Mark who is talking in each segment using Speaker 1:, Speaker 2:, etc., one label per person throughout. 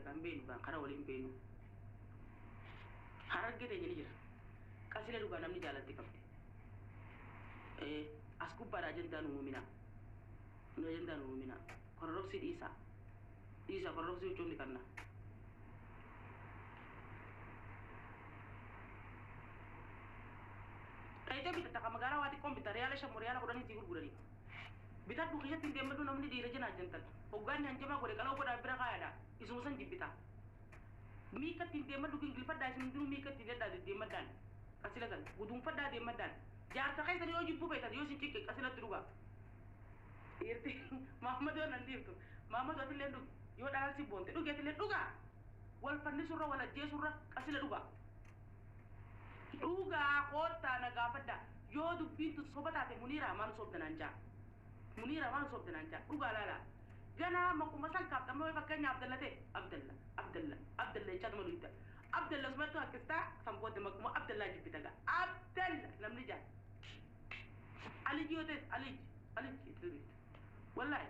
Speaker 1: Kan beenu kan kana waliin beenu. Harargee teenya ni jira. Qasila dhugaa namni jaalatti qabdi. As gubbaadha ajandaan uumaminaa. Ajandaan uumaminaa. Kororoksii dhiisaa. Dhiisaa kororoksii huccuun ni kanna. Dhayitee bitatta kan magaalaa waa xiqqoon bitta riyaala 5 riyaala 10 sii gurguranii. Bitadhu kiyyatti hin deemmadhu namni dhiira jenaa jentan. Hoggaanni hanjamaa godhe qaloo godhaa bira kaayaadha. Isuma san jibbita. Miika ittiin deemmadhu gingilfadhaa isin hundinuu miika ittiin hidhadhaa deddeemmadhaan. Qasila san guduunfadhaa deemmadhaan. Jaarsa keessan yoo jibbuu feetan yoo isin cinqe qasilatti dhugaa. Dhiirti Maammadoo nan dhiiftu. Maammadoo atilleen dhugi. Yoo dhalaan si boonte dhugi atilleen dhugaa. Wal fannisurra wal ajjeesurra qasila dhugaa. Dhugaa koottaa na gaafadhaa. Yoo dubbiin tun soba taate Muniiraa maal sobda naan jaa. Muniiraa maal sobda naan jaa. Dhugaa laalaa. Ganaa maquma san kaafta amma fakkeenya Abdalla ta'e Abdalla Abdalla Abdalla jechaatuma dhuyda. Abdalla sumattu hakkistaa san booda maquma Abdallaa jibbita gaa. Abdalla namni jaa. Aliji yoo ta'es Aliji Aliji itti dhuyda. Wallaahi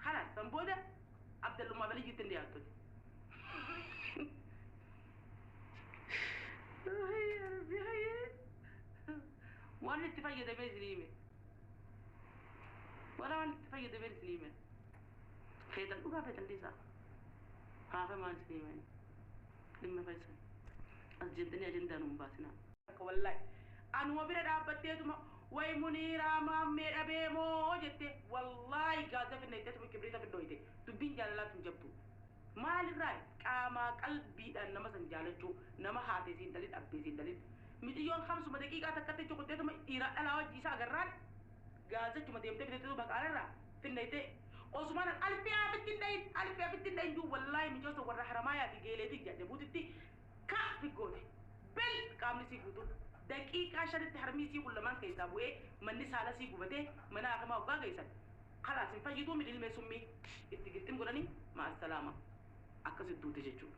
Speaker 1: kalaas san booda Abdallumaaf Alijitti hin dhiyaattu. Waan itti fayyadamee isin hime. Wala waan itti fayyadamee isin hime. Feetan dhugaa feetan dhiisaa. Haafe maal isin hime. Dhimma keessan. As jettanii ajandaa nuun baasinaa. Wallahi. Anuma bira dhaabbatteetuma way Muniiraa maammee dhabee moo jette wallaahi gaaza finna jetteetuma kibriita fidhooyte. Dubbiin jaalalaa tun jabduu. Maalirraa qaamaa qalbiidhaan nama san jaalachuu nama haate siin dhalin abbee siin dhalin. Miciyyoon hamsuma daqiiqaa takkatti cukutteetuma dhiiraa dhalaa wajji isa agarraan gaazachuma deemtee bitatteetu baqaalarraa finnaytee osumaan alfii afitti hin dhayin alfii afitti hin dhayin juu wallaahi micoota warra Haramaayaa fi Geeleetii Jabuutitti ka figgoote. Bel qaamni sii guutuun daqiiqaa 5tti harmii sii kun lamaan keessaa bu'ee manni saala sii gubatee mana hakimaa hoggaa geessan kalaas hin fayyituu midhilmee summii itti gixxim godhanii ma'assalaama akkasitti duute jechuudha.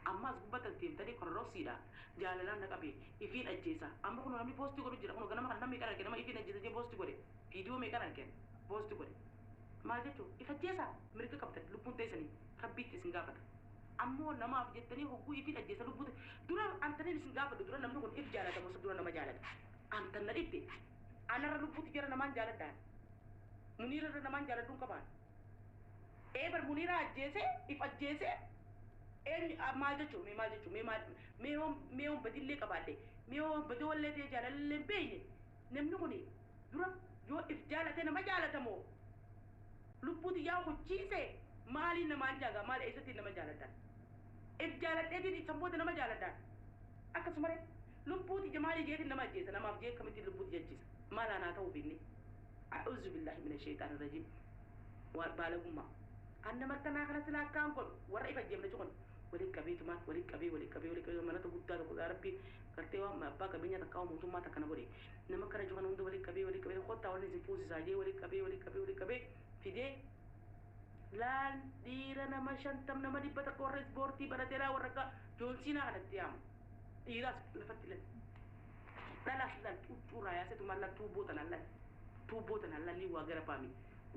Speaker 1: Amma as gubbatti as deemtanii kororoksiidha jaalalaan na qabe ifiin ajjeesa amma kun namni poostii godhu jira kun ganama kana namni meeqan arge nama ifiin ajjeesa jee poostii godhe viidiyoo meeqan arge poostii godhe maal jechuun if ajjeesa mirga qabdan lubbuun teessanii rabbiitti isin gaafata. Ammoo namaaf jettanii hogguu ifiin ajjeesa lubbuu dura antaniin isin gaafadhu dura namni kun if jaalata moo dura nama jaalata antan na dhibbe anarra lubbuutti jara namaan jaaladhaan Muniirarra namaan jaaladhuun qabaan eebar Muniiraa ajjeese if ajjeese eenyu maal jechuun mee maal jechuun mee maal mee yoon badillee qabaadhe mee yoon badii wallee ta'e jaalallee hin beekne namni kun dura yoo if jaalate nama jaalatamoo lubbuuti yaa huchiise maaliin namaan jaagaa maal eessattiin nama jaaladhaan if jaaladheetiin ibsan booda nama jaaladhaan akkasuma lubbuuti maalii jeetiin nama ajjeesa namaaf jee akkamittiin lubbuuti jechisa maal anaa ta'uuf inni a'uuzu billaahi mina shayxaani rajiim baalagummaa an nama akkanaa kana silaa akkaan godhu warra if ajjeefne cuqan waliin qabeetumaan waliin qabee waliin qabee waliin qabee manata guddaa tokko rabbi gartee waan abbaa qabeenya takkaa mootummaa takka na godhe nama akkana cuqan hunda waliin qabee waliin qabee kottaa waliin isin fuusisaa jee waliin qabee waliin qabee waliin qabee fidee laal dhiira nama 50 nama 100 warra ispoortii baratee laa warra akka Joonsiinaa kanatti yaamu dhiiraas lafatti lal dhalaas lal cuuccuurraa yaasetumaan lal tuubboo tanaan lal tuubboo tanaan lal ni waa gara faami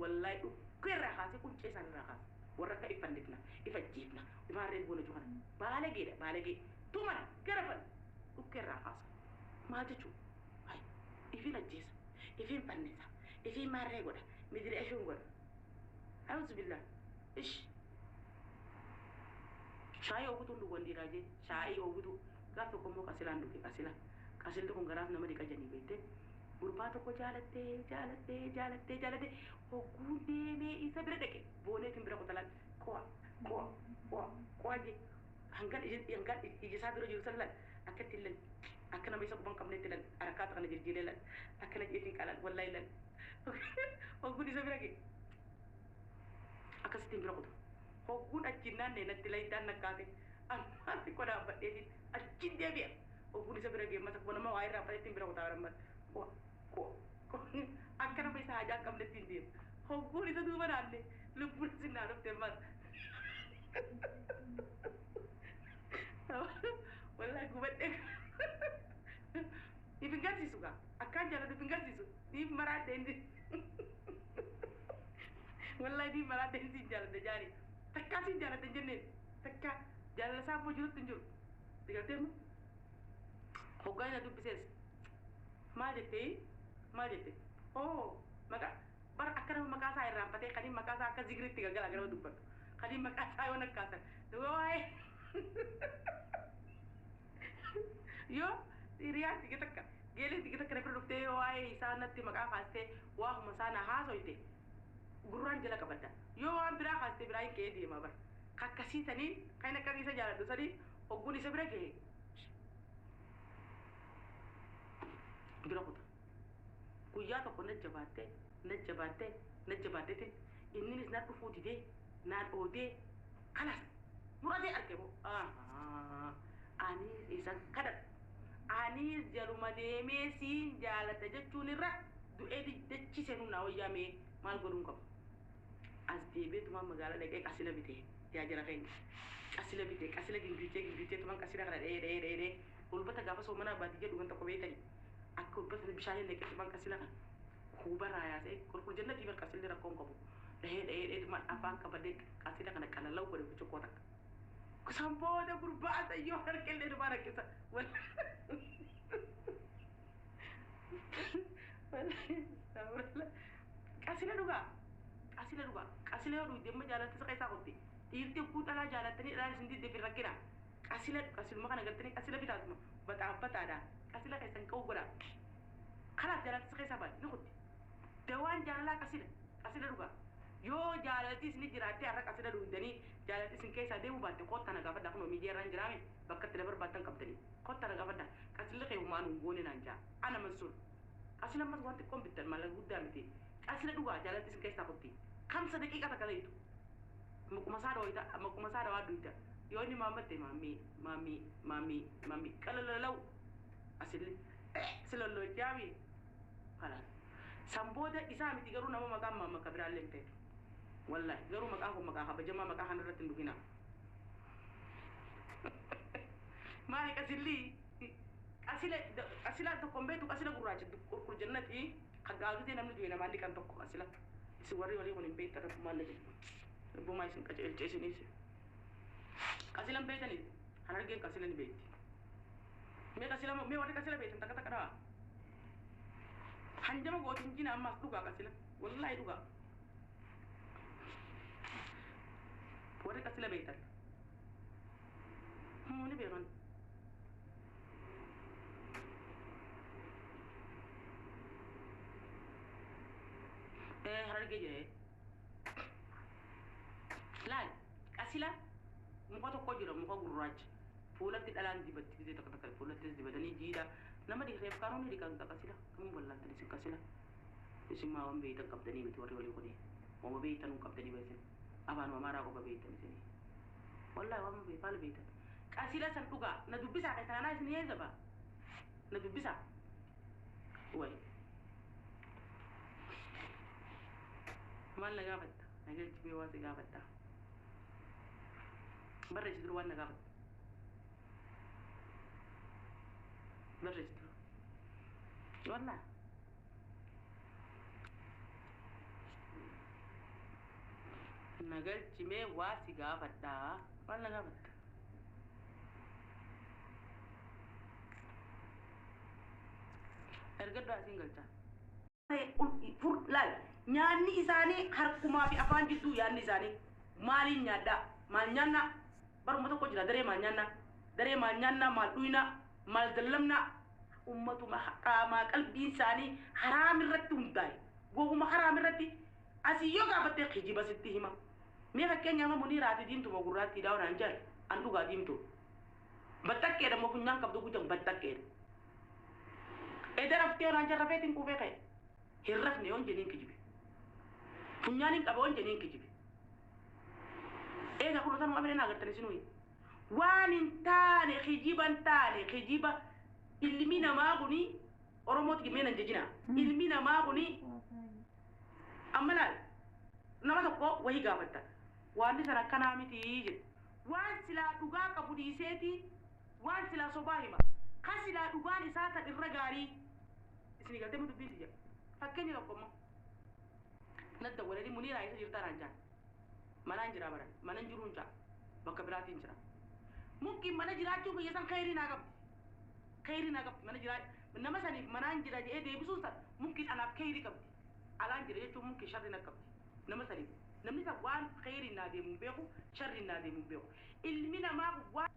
Speaker 1: wallaahi dhukkeerraa kaasee quncee isaanirraa kaase warra akka ifannifna ifajjiifna ifaarreen goona cuqan baalageedha baalagee tuman gara fan dhukkeerraa kaasa maal jechuun ifiin ajjeesa ifiin fannisa ifiin maarree godha midiri ashuun godha a'uuzu billah ish shaayii ogutuun dhugan dhiiraa jee shaayii ogutuu gaaf tokko immoo qasilaan dhuge qasila qasilli kun garaaf nama dhiqa janii beekte gurbaa tokko jaalattee jaalattee jaalattee jaalattee hogguun deemee isa bira dhaqe booneetiin bira kutalaan qo'a qo'a qo'a qo'a jee hangan ija isaa dura jiru san lal akka ittiin lal akka nama isa quban qabnetti lal harakaata kana jirjiiree lal akkana jeetiin qalan wallaahi lal hogguun isa bira ga'e akkasittiin bira kutu hogguun achiin naannee natti layitaan nakkaate ammaa xiqqoo dhaabbadheetiin achiin deebi'a hogguun isa bira ga'e masa kuma nama waa irraa fayyadtiin bira kutaa ammas qo'a qo'a akka nama isa hajaa qabnetti hin deemu hogguun isa duuba naanne lubbuun isin naa dhufte ammas wallaahi gubadhee if hin garsiisu gaa akkaan jaalladhu if hin garsiisu niif maraadhe inni wallaahi niif maraadhe inni siin jaalladha jaani takkaa siin jaalladha hin jenneen Takka jaalala isaa immoo jirutti hin jiru. Digaltee immoo hoggaa inni dubbisees maal jettee maal jette oo maqaa bara akka nama maqaa isaa irraanfatee kaniin maqaa isaa akka zigriitti galgala gara dubbatu kaniin maqaa isaa yoo nakkaasan waa'ee yoo hiriyaa tige takka geelee tige takka na bira dhuftee yoo waa'ee isaa natti maqaa kaastee waa'uma isaa na haasoyte gurraan jala qabadda yoo waan biraa kaastee biraa hin ka'ee deema bara kakkasii saniin kan akkasii isa jaaladhu saniin hogguun isa bira ga'e bira kuta guyyaa tokko na jabaattee na jabaattee na jabaatteetiin inninis na dhufuu didee naan oodee kalas muratee arge moo anis isan kadhadha anis jaluma deemee siin jaaladha jechuun irra du'ee dachise nu naa wayyaa mee maal godhuun qabu as deebi'eetumaan magaalaa dhaqee qasila bitee yaa jara keenya qasila bitee qasila gingilchee gingilcheetumaan qasila kana dhee dhee dhee dhee hulbata gaafa soomanaa baadiyyaa dhugan tokko beekanii akka hulbata bishaan dhaqeetumaan qasila kana huuba raayaasee qulqull jannatii bar qasilli rakkoon qabu dhahee dhahee dheetumaan afaan qabadee qasila kana qalalau godhe bucuqqoo takka Kusan booda gurbaa sayyoo harkellee dhumaa rakkisa. Qasila dhugaa. Qasila dhugaa. Qasila yoo dhugde amma jaalatti isa keessaa qotti. Dhiirti hogguu dhalaa jaalattanii dhalaan isin didde fi rakkina. Qasila qasiluma kana galtanii qasila bitaatuma baxaabbataadha. Qasila keessan qa'uu godha. Kanaaf jaalatti isa keessaa baate ni qotti. Dawaan jaalalaa qasila. Qasila dhugaa. Yoo jaalalti isin jiraattee har'a qasila dhugdanii jaalalti isin keessaa deemuu baatte kottaa na gaafadhaa kunoo miidiyaa irraan jiraame bakka itti na barbaaddan qabdanii kottaa na gaafadhaa qasilli kee humaa nuun goone naan jaa ana Mansuur qasila ammas waan xiqqoon bittan maallaqa guddaa miti qasila dhugaa jaalalti isin keessaa kutti kamsa daqiiqa takka leeytu maquma isaa dhooyta maquma isaa dhawaa duyda yoo inni maammatte maammii maammii maammii maammii qalalalaw asilli si lollochaami kalaas san booda isaa miti garuu nama maqaan maamma ka biraallee hin feetu wallahi garuu maqaan kun maqaa kabajamaa maqaa kana irratti hin dhuginaa maali qasilli qasila qasila tokko hin beektu qasila gurraacha qurqur jannati kan gaazitee namni du'e namaan dhiqan tokko qasila isin warri walii kun hin beektan rabbumaan la jedhu rabbumaa isin qajeelche isiniis qasila hin beektanii harargeen qasila ni beekti mee qasila mee warri qasila beektan takka takka dhawaa hanjama gootin jina ammaas dhugaa qasila wallahi dhugaa warri qasila beektan ni beekan harargee jira laal qasila muka tokko jira muka gurraacha fuulatti dhalaan dibatti gisee takka takka fuulattis dibatanii jiidha nama dhiqeef kaanuu ni dhiqan qasila kamuun wallaaltan isin qasila isin maa waan beeytan qabdanii miti warri walii kunii wama beeytanuu qabdanii beeytan afaan amaaraa qofa beeytan isinii wallahi wama beeytan beeytan qasila san dhugaa na dubbisaa kan tananaa isin eegaba na dubbisaa way maal na gaafatta na galchimee waa si gaafatta barreessi dura waan na gaafatta barreessi dura wallahi na galchimee waa si gaafadha maal na gaafatta ergaddu asiin galcha laal nyaanni isaanii harkumaa fi afaan jidduu yaanni isaanii maaliin nyaadhaa maal nyaannaa baruma tokko jira daree maal nyaannaa daree maal nyaannaa maal dhuynaa maal dallamnaa ummatuma qaamaa qalbiin isaanii haraam irratti hundaa'e goguma haraam irratti asii yoo gaafattee kijiba sitti hima mee fakkeenya amma muniiraati diimtuma gurraattii daawwan an jedhan an dhugaa diimtu baxxakkeedha moo funyaan qabdu guutan baxxakkeedha eda raftee onaan jan rafeetiin quufee ka'e hin rafne yoon jeniin kijibe funyaan hin qaba yoon jeniin kijibe eega kun otanuma abireen agartani sinuyi waan hin taane kijiba hin taane kijiba ilmi namaa kuni oromooti mee nan jejina ilmi namaa kuni amma laal nama tokko wayii gaafatta waan sana akkanaa miti jedhe waan silaa dhugaa qabu dhiiseeti waan silaa sobaa hima kan silaa dhugaan isaa san irra gaarii isinii galtee mu dubbiin tiyya fakkeenya tokko immoo nadda walanii muniiraa isa jirtaa naan jaan manaan jiraa baran manan jiruun jaa Bakka biraatiin jira. Mumkin mana jiraachuu kiyya san khayrii naa qabdi. Khayrii naa qabdi mana jiraa nama saniif manaan jira jedhee deebisuun san mumkin anaaf khayrii qabdi. Alaan jira jechuun mumkin sharri na qabdi. Nama saniif. Namni san waan khayriin naa deemu hin beeku, sharriin naa deemu hin beeku. Ilmi namaa kun waan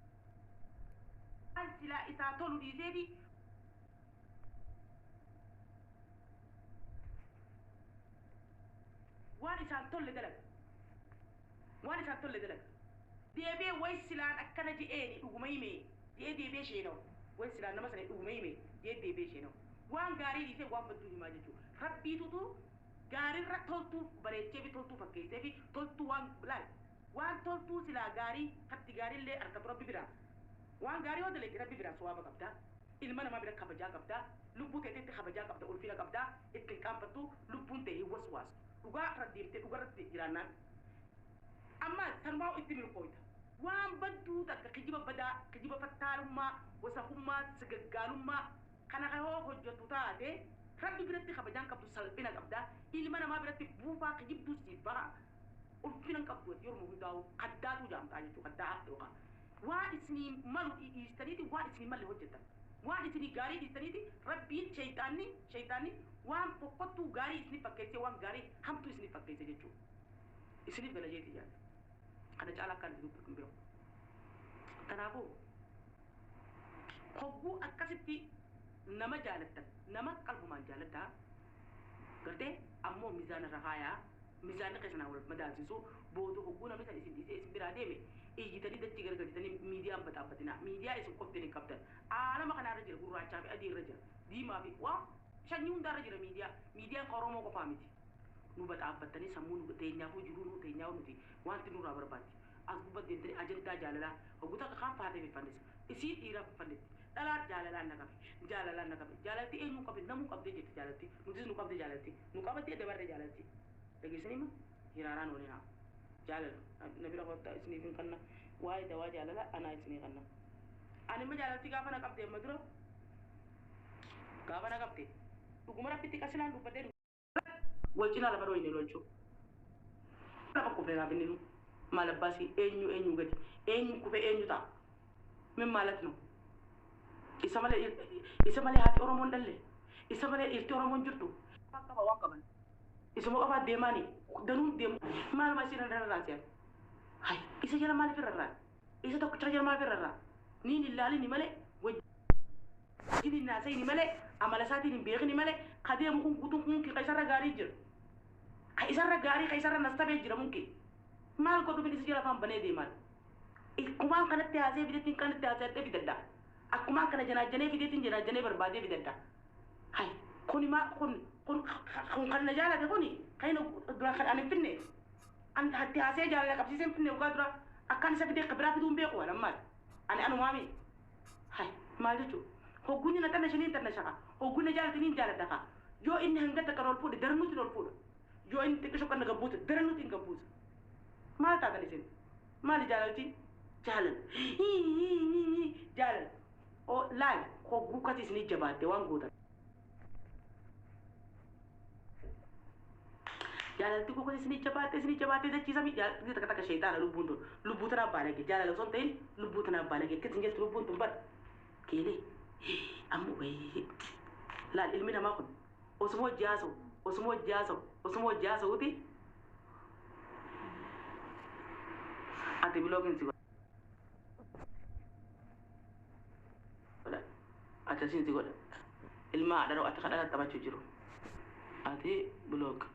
Speaker 1: silaa isaa tolu dhiiseeti waan isaan tolle dalaga. Waan isaan tolle dalaga. Deebi'ee way silaan akkana je'eeni dhuguma hime je'ee deebi'ee sheenawa. Way silaan nama sana dhuguma hime je'ee deebi'ee sheenawa. Waan gaarii dhiisee waan badduu himaa jechuudha. Rabbiitutu gaarirra toltuu bareechee fi toltuu fakkeessee fi toltuu waan laal waan toltuu silaa gaarii katti gaariillee argatu Rabbi biraa. Waan gaarii yoo dalagde Rabbi biraa sawaaba qabda. Ilma namaa bira kabajaa qabda. Lubbuu teetitti kabajaa qabda, ulfina qabda. Ittiin qaanfattu, lubbuun tee hin waswaastu. Dhugaa irra deemtee dhugaa irratti jiraannaan. Amma sanumaa itti milkooyta. Waan badduu takka kijiba badaa, kijiba fattaalummaa, wasakummaa, sagaggaalummaa kana ka yoo hojjettu taate Rabbi biratti kabajaan qabdu, salphina qabda. Ilma namaa biratti buufaa kijibduu siif baha. Ulfina hin qabdu ati yeruma hundaa'u kaddaatuu jaamtaa jechuudha, kaddaa yookaan. Waan isinii malu dhiistaniiti waan isinii malle hojjettan. Waan isinii gaarii dhiistaniiti Rabbiin sheyxaanni waan fokkottuu gaarii isinif fakkeessee waan gaarii hamtuu isinif fakkeesse jechuudha. Isiniif gala jeetii yaada. Kana caalaa akka ani dubbadhu hin beeku. Kanaafuu hogguu akkasitti nama jaalattan nama qalbumaan jaaladhaa gartee ammoo mizaana irra kaayaa, mizaanni keessan haa wal madaalsisu. Booda hogguu namni san isin dhiisee isin biraa deeme iyyitanii dachii garagalchitanii miidiyaan baxaabbatinaa. Miidiyaa isin qofti hin qabdan. Aalama kanaa irra jira, gurraachaa fi adii irra jira, diimaa fi waa sanyii hundaa irra jira miidiyaa. Miidiyaan kan Oromoo qofaa miti. Nu baxaabbattanii sammuu nu teenyaafuu jiruu nu teenyaafuu nuti wanti nurraa barbaaddi. As gubbaa deemtanii ajandaa jaalalaa hogguu takka kaan faatee fiffannisa. Isiin dhiiraa fiffannitti. Dhalaan jaalalaan na qabe, jaalalaan na qabe. Jaalalti eenyuun qabe? Namuu qabdee jirti jaalalti. Nutis nu qabde jaalalti. Nu qabattee dabarre jaalalti. Dhageessanii ma? Hiraaraan oolinaa. Jaalala. Na bira kottaa isiniif hin kanna. Waa'ee dawaa jaalala anaa isinii kanna. Ani imma jaalalti gaafa na qabde amma dura gaafa na qabde dhuguma Rabbitti qasilaan dubbadhee wal cinaa lafa dhooyne lolchuu. Lafa kufne naaf inni nu maal abbaasii eenyu eenyu gadi eenyu kufe eenyu ta'a min maalat nu isa malee isa malee haati Oromoon dhalle isa malee dhiirti Oromoon jirtu qaba waan qaban isuma qofaa deemaani danuun deemu maaluma isin irra rarraasiyan hay isa jala maaliif irra rarraa isa tokkicha jala maaliif irra rarraa niin ilaalini malee wajjin hin haasa'ini malee amala isaatiin hin beekini malee ka deemu kun guutuun kun ka isarra gaarii jira ka isarra gaarii ka isarra nastabee jira munki maal godhu isa jala afaan banee deemaan akkumaan kanatti haasee fideettiin kanatti haasee fidadha akkumaan kana janaajjanee fideettiin janaajjanee barbaadee fidadha hay kuni ma kun kun kun kan na jaalate kuni kan inni dura kan ani finne an hatti haasee jaalala qabsiisee finne ugaa dura akkaan isa fidee ka biraa fiduu hin beeku waan ammaati ani anumaami hay maal jechuu hoggunni na xanna shaniin xanna shaqa hoggunni jaalatiniin jaaladha ka yoo inni hanga takkan ol fuudhe darnuutiin ol fuudha yoo inni xiqqisho kan na gabbuute darnuutiin gabbuusa maal taatan isin maali jaalalti jaalala jaalala o laal hogguu kati isinii jabaatte waan gootan jaalalti koo kati isinii jabaatte isinii jabaatte dachiisami jaalalti takka takka sheexaana lubbuun tun lubbuu tanaaf baalage jaalala osoo hin ta'in lubbuu tanaaf baalage akkas hin jettu lubbuun tun bar keelee amma wayii laal ilmi namaa kun osuma hojii haasa'u osuma hojii haasa'u osuma hojii haasa'uuti ati bilookiin si godha ati asiin si godha ilma haadha ati kadhaa taphachuu jiru ati bilook.